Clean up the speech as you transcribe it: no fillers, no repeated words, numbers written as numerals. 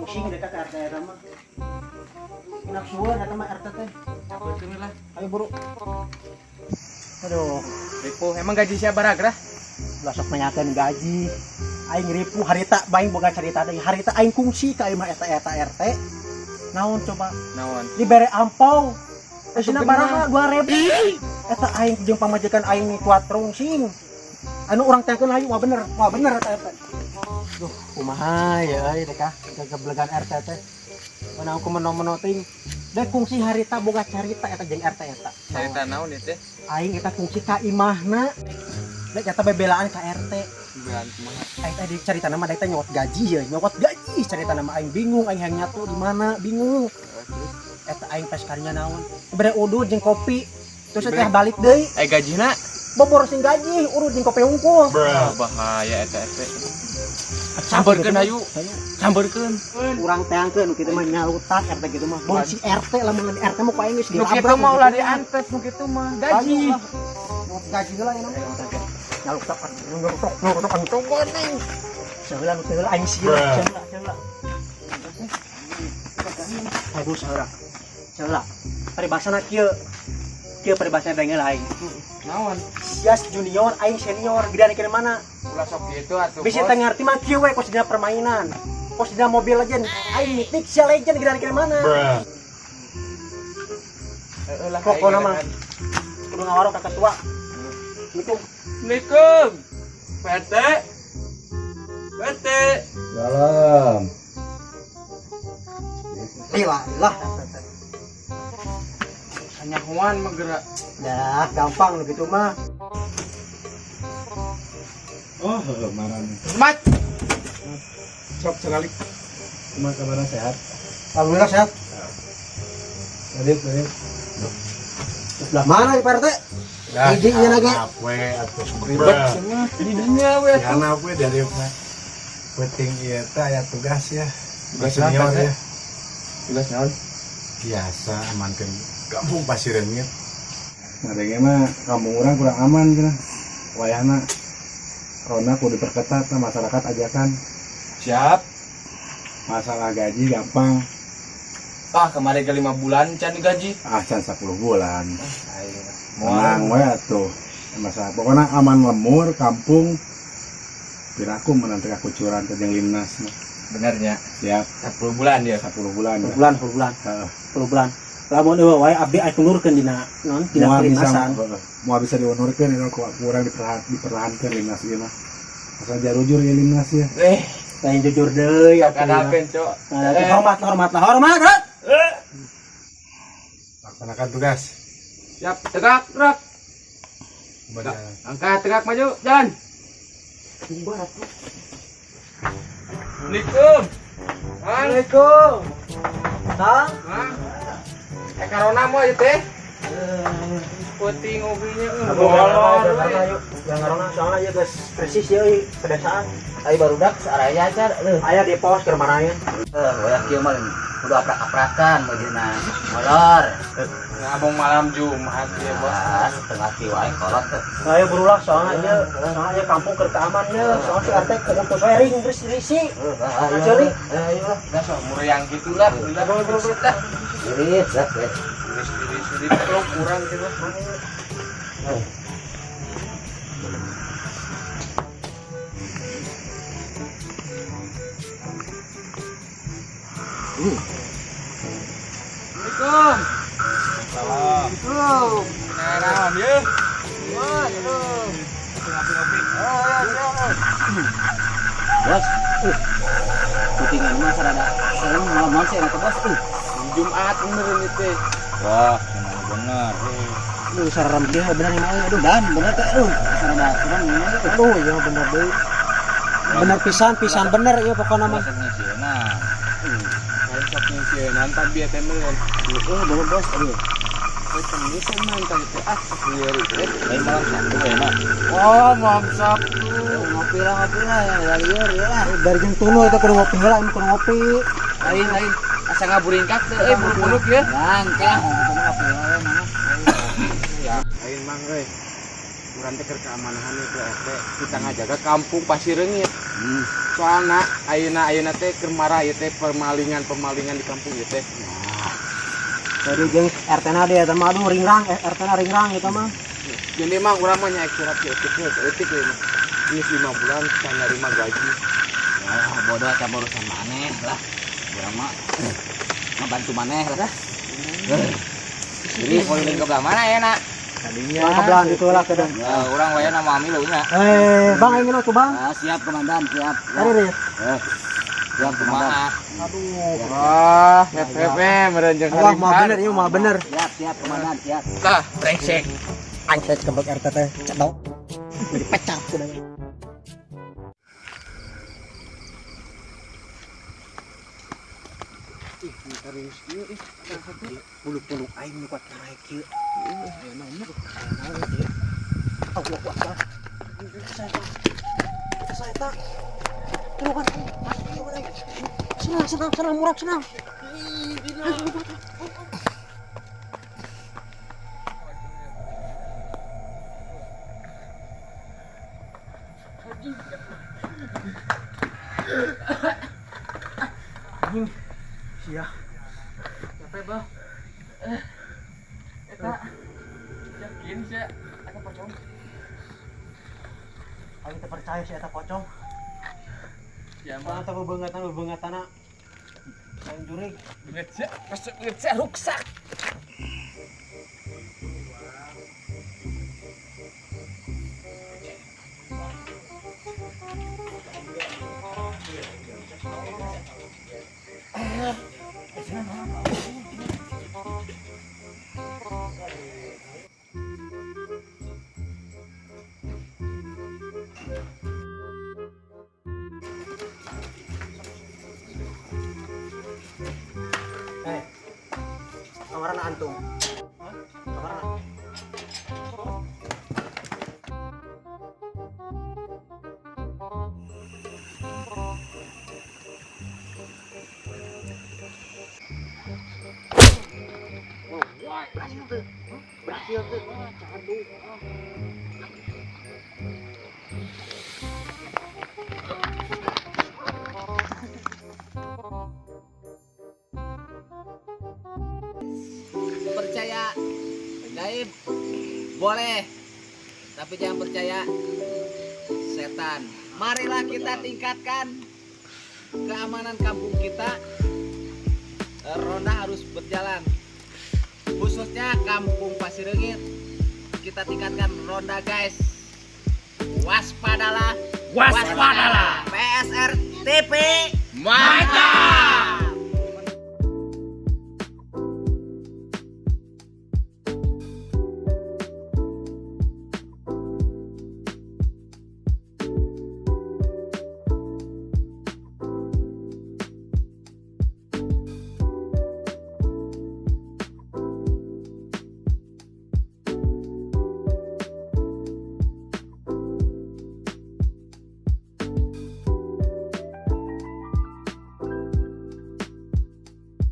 Pusing deh ka RT eta mah. Enak suweun eta mah RT teh. Sampeurkeun lah. Ayo buru. Aduh, Ripuh, emang gaji siapa baragrah? Ulah sok nanyakeun gaji. Aing ripuh harita baing boga carita deui. Harita aing kungsi ka imah eta eta RT. Naon coba? Naon? Dibere ampau. Eusina Atuh baraha 2000. Eta aing jeung pamajikan aing ni kuat rungsing. Anu urang teh hayu wah bener, wah bener eta eta. Duh, kumaha ya euy teh kah gageblegan RT teh. Mana aku meno-meno ting. Dek kungsi harita boga carita eta jeung RT eta. Carita naon ieu teh? Aing eta kungsi ka imahna. Dek eta bebelaan ka RT. Bebelaan kumaha? Aing teh carita nama dek teh nyokot gaji ya, nyokot gaji carita nama aing bingung, aing hayang nyatu di mana, bingung. Terus Eta aing pes karinya naon. Bere udud jeung kopi. Terus teh balik deui. Eh gajina? Bobor sing gaji, urut jeung kopi hungkul. Ah, bahaya eta RT. Sampeurkeun hayu. Sampeurkeun. Urang teangkeun kitu mah nyalutak RT gitu mah. Bon si RT lamun RT mah ku aing geus Nu kitu dilabrak. mah ulah diantep nu kitu mah gaji. Nyokot gaji heula ya namanya. Nyalutak nyalutak nyalutak anu geuning. Saheula nu teu heula aing sieun, saheula saheula. Aduh saheula. Saheula. Paribasana kieu. Kieu paribasana denge aing. Naon? Sias junior aing senior gedean ke mana? Ulah sok kitu atuh. Bisa Bos. teu ngarti mah kieu we kos dina permainan. Kos dina Mobile Legend aing mitik sia legend gedean ke mana? Heeh lah. Pokona aing mah. Kudu ngawaro ka ketua. Assalamualaikum. Assalamualaikum. PT. PT. Salam. Ilah, ilah. Kanyahoan mah gerak. Dah, gampang nu kitu mah. Oh, heeh, marah nih. Mat. Sok sekali. Kumaha kabarna sehat? Alhamdulillah sehat. Adit, adit. Sebelah mana Pak RT? Hiji ieu lagi. We atuh. Ribet cenah di dinya we atuh. Yana we dari mah. Penting ieu teh aya tugas ya. Tugas senior apa, Teh? ya. Tugas naon? Biasa amankeun kampung Pasir Reungit. Ngadenge mah kampung urang kurang aman cenah. Wayahna ronda kudu diperketat nah, masyarakat ajakan. Siap. Masalah gaji gampang. Ah, kemarin ke 5 bulan can digaji. Ah, can 10 bulan. Aing Tenang we atuh. Masalah pokoknya aman lemur kampung piraku menanti kucuran ke jeung limnas mah. Benernya Siap 10 bulan ya. 10 bulan. 10 bulan, 10 bulan, Heeh. 10 bulan. Lamun eueuh wae abdi aya kulurkeun dina non dina Moal bisa kelinasan. heeh, moal bisa diunurkeun eta ku urang dipertahankeun limnas ieu mah. Asal jarujur ya limnas ya. Eh, Lain jujur deui atuh. kada cok. Nah, hormat, hormat lah, hormat. Hormat. Laksanakan tugas. Siap, tegak, gerak. Kepada Angkat tegak maju, jalan. Assalamualaikum. Assalamualaikum. Kang. Hah? Eh corona mau aja teh. Putih ngopinya Bolor, ayo. Yang ngarona soalnya ya guys, persis ya euy, pedesaan. Ayo barudak saraya car leuh. Aya di pos keur marayan. Eh, wayah kieu mah kudu aprak-aprakan meujeuhna molor. Ngabong malam Jumat ya, Bos. Ah, setengah kieu wae kolot teh. Ayo burulah soalnya ya, soalnya kampung keur aman ya, soalnya si RT keur sharing terus risi. Ayo, Celi. ayo lah. Udah sok muriang gitu lah, udah lah. Irit lah teh. Iris iris iris kalau kurang gitu. Assalamualaikum. Salam. Assalamualaikum. Nah, naon ye? Wah, aduh. Ngopi-ngopi. Bos, putingan mah sarada serem malam sih enak bos. Jumat bener ini teh. Wah, emang bener. Aduh, saram kieu bener ini mah aduh. Dan bener teh aduh, sarada serem ini. Aduh, ya bener deui. Bener pisan, pisan bener ya pokoknya mah. Nah, Lain sok nyingsieunan tapi teh meureun. Bener bos, aduh. Ah, lieur teh. Lain malam Sabtu enak. Oh, malam Sabtu. Ngopi lah ya, lieur ya lah. Dari jeung tunu itu kudu ngopi heula, ini kudu ngopi. Lain lain asa ngaburingkak teh euy buruk-buruk ya. Langkah, ngopi lah mana. Ya, lain mang euy. Urang teh keur keamanan ke RT, kita ngajaga kampung Pasir Reungit. Soalna ayeuna ayeuna teh keur marah ieu teh permalingan-pemalingan di kampung ieu teh. Jadi jeung RT na dia eta mah aduh ringrang, RT na ringrang eta mah. Jadi mah urang mah nyaek surat ke etik we, etik we mah. Ini 5 bulan can nerima gaji. Ya, bodoh eta mah urusan maneh lah. Urang mah ngebantu maneh lah. Jadi keliling ke belah mana ya, Nak? Tadinya. Urang kebelah gitu lah kedah. Ya, urang wae nama milu nya. Eh, Bang aing tuh Bang. Ah, siap komandan, siap. Ari Riz. Eh, siap komandan. Aduh. Wah, hep-hep meureun jeung Wah, mah bener ieu mah bener. Siap, siap komandan, siap. Lah, brengsek. Anjir kebek RT teh cedok. Jadi pecah kuda. Bulu-bulu aing nu kuat naik kieu. Aya naon ieu? Allahu Akbar. Saya tak. Tulungan. Senang, senang, senang, murah, senang. Anjing. Sia. Capek, Bang. Eta yakin sih eta pocong. Aing teu percaya si eta pocong. Ya Mah teh bebeungatan-bebeungatanna. Aing jurig. Beungeut sia, masuk beungeut sia ruksak. Eh. Kamarana antum. Hah? Kamarana. Berhasil tuh. Berhasil tuh. Wah, candu. Percaya gaib boleh, tapi jangan percaya setan. Marilah kita tingkatkan keamanan kampung kita. Ronda harus berjalan, khususnya kampung Pasir Reungit. Kita tingkatkan ronda, guys. Waspadalah, Waspadalah. PSR TV Mantap!